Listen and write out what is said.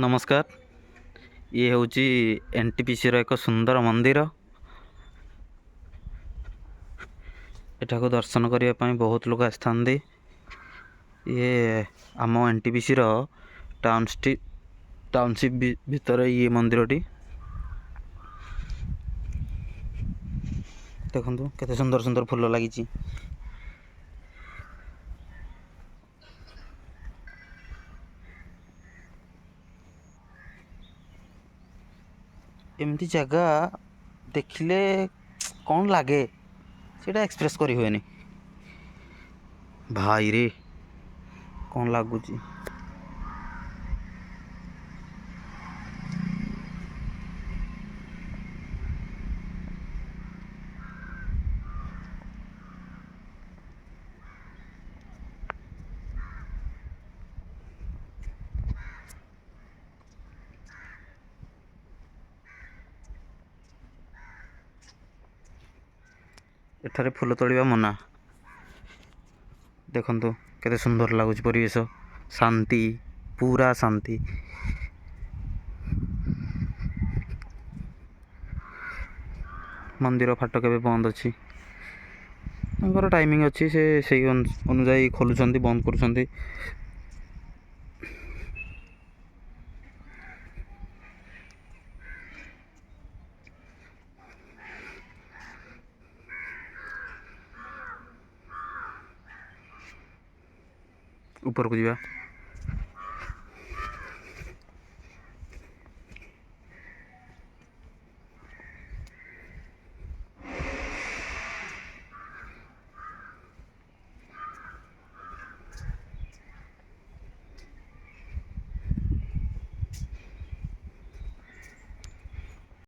ନମସ୍କାର। ଇଏ ହେଉଛି ଏନ୍ଟିପିସିର ଏକ ସୁନ୍ଦର ମନ୍ଦିର। ଏଠାକୁ ଦର୍ଶନ କରିବା ପାଇଁ ବହୁତ ଲୋକ ଆସିଥାନ୍ତି। ଇଏ ଆମ ଏନ୍ଟିପିସିର ଟାଉନସିପ୍ ଭିତରେ ଇଏ ମନ୍ଦିରଟି। ଦେଖନ୍ତୁ କେତେ ସୁନ୍ଦର ସୁନ୍ଦର ଫୁଲ ଲାଗିଛି। ଏମିତି ଜାଗା ଦେଖିଲେ କ'ଣ ଲାଗେ ସେଇଟା ଏକ୍ସପ୍ରେସ୍ କରି ହୁଏନି। ଭାଇରେ କ'ଣ ଲାଗୁଛି। ଏଠାରେ ଫୁଲ ତୋଳିବା ମନା। ଦେଖନ୍ତୁ କେତେ ସୁନ୍ଦର ଲାଗୁଛି ପରିବେଶ, ଶାନ୍ତି, ପୁରା ଶାନ୍ତି। ମନ୍ଦିର ଫାଟକ ଏବେ ବନ୍ଦ ଅଛି, ତାଙ୍କର ଟାଇମିଂ ଅଛି, ସେ ସେଇ ଅନୁଯାୟୀ ଖୋଲୁଛନ୍ତି ବନ୍ଦ କରୁଛନ୍ତି। ଉପରକୁ ଯିବା।